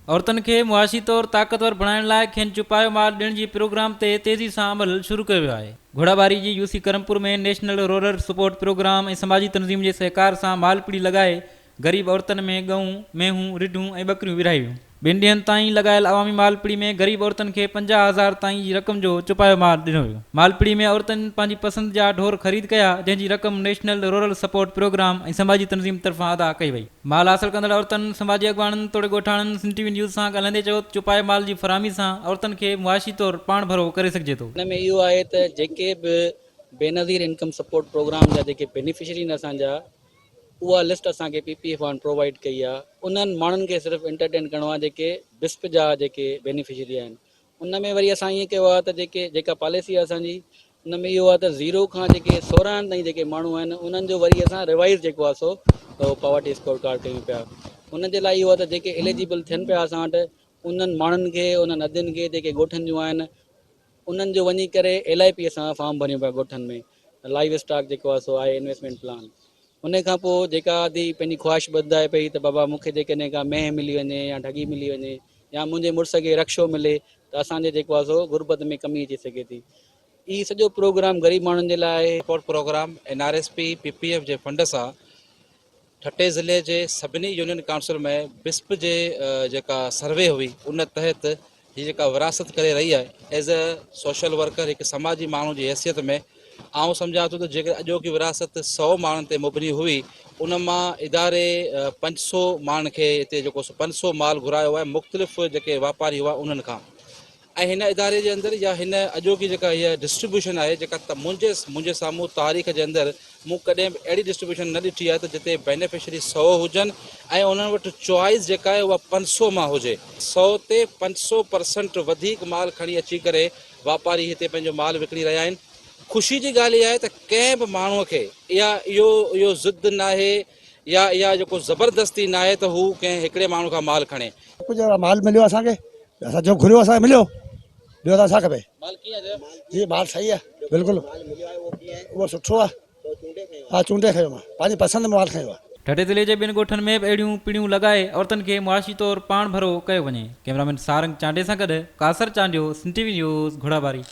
عورتن کي معاشي طور طاقتور بڻائڻ لاء کين چوپايو مال ڏيڻ جي پروگرام تي تيزي سان عمل شروع ڪيو ويو آهي. Ghorabari جي UC Karampur ۾ national rural support programme ۽ سماجي تنظيم جي سهڪار سان مال پڙي لڳائي غريب عورتن ۾ ڳئون، مينهون، رڍون ۽ ٻڪريون ورهايون ويون. ٻن ڏينهن تائين لڳايل عوامي مال پڙي ۾ غريب عورتن کي 50 هزار تائين جي رقم جو چوپايو مال ڏنو ويو. مال پڙي ۾ عورتن پنهنجي پسند جا ڍور خريد ڪيا جنهن جي رقم نيشنل رورل سپورٽ پروگرام ۽ سماجي تنظيم طرفان ادا ڪئي وئي. مال حاصل ڪندڙ عورتن، سماجي اڳواڻن توڙي ڳوٺاڻن سنڌ ٽي وي نيوز سان ڳالهائيندي چيو ته چوپائي مال جي فراهمي سان عورتن کي معاشي طور پاڻ ڀرو ڪري سگهجي ٿو. ان ۾ اهو آهي ته جيڪي به بينظير انڪم سپورٽ پروگرام جا جيڪي بينيفشري آهن اسان جا اها لسٽ اسان کي پي پي ايف وارن پرووائيڊ ڪئي آهي انهن ماڻهن کي صرف انٽرٽين ڪرڻو آهي جيڪي بسپ جا جيڪي بينيفشري آهن ان ۾ وري اسان ائين ڪيو آهي ته جيڪي جيڪا پاليسي آهي اسان جي ان ۾ اهو آهي ته زيرو کان جيڪي 16 تائين جيڪي ماڻهو آهن انهن جو وري اسان ريوائز جيڪو آهي سو پاورٽي اسڪور ڪارڊ ڪيون پيا ان جي لاء اهو آهي ته جيڪي اليجبل ٿين پيا اسان وٽ انهن ماڻهن کي انهن ادين کي جيڪي ڳوٺن جون آهن انهن جو وڃي ڪري ايل I P اسان فارم ڀريون پيا ڳوٺن ۾ لائيو اسٽاڪ جيڪو آهي سو آهي انويسٽمينٽ پلان ان کان پوء جيڪا ادي پنهنجي خواهش ٻڌائي پئي ته بابا مون کي جيڪڏهن ڪا مينهن ملي وڃي يا ڍڳي ملي وڃي يا منهنجي مڙس کي رڪشو ملي ته اسان جي جيڪو آهي سو غربت ۾ ڪمي اچي سگهي ٿي. هي سڄو پروگرام غريب ماڻهن جي لاء آهي. Support programme N R S P, P P F جي فنڊ سان ٺٽي ضلعي جي سڀني يونين ڪائونسل ۾ بسپ جي جيڪا سروي هئي ان تحت هي جيڪا ورهاست ڪري رهي آهي ايز اي سوشل ورڪر هڪ سماجي ماڻهو جي حيثيت ۾ آئون سمجهان ٿو ته جيڪڏهن اڄوڪي ورهاست سئو ماڻهن تي مبني هئي ان مان اداري 500 ماڻهن کي هتي جيڪو سو 500 مال گهرايو آهي مختلف جيڪي واپاري هئا انهن کان ۽ هن اداري جي اندر يا هن اڄوڪي جيڪا هيء ڊسٽريبيوشن آهي جيڪا ته منهنجي منهنجي سامهون تاريخ جي اندر مون ڪڏهن به اهڙي ڊسٽريبيوشن نه ڏٺي آهي ته جتي بينيفشري سئو هجن ۽ انهن وٽ چوائس جيڪا آهي اها 500 مان هجي. سئو تي 500 پرسنٽ وڌيڪ مال کڻي اچي ڪري واپاري هتي پنهنجو مال وڪڻي رهيا آهن. خوشي جي ڳالهه اها آهي ته ڪنهن به ماڻهو کي اها اهو اهو ضد ناهي يا اها جيڪو زبردستي ناهي ته هو ڪنهن هڪڙي ماڻهو کان مال کڻي. ڪجهه مال مليو اسان کي اسان جو گهريو اسان کي مليو ٻيو ته ڇا کپي مال ڪيئن آهي جي مال صحيح آهي بلڪل اهو سٺو آهي ها چونڊي کنيو مان پنهنجي پسند ۾ مال کنيو آهي. ٺٽي ضلعي جي ٻين ڳوٺن ۾ به اهڙيون پڙيون لڳائي عورتن کي معاشي طور پاڻ ڀرو ڪيو وڃي. ڪئميرامين سارنگ چانڊيي سان گڏ Kasar Chandio, Sindh T V news, Ghorabari.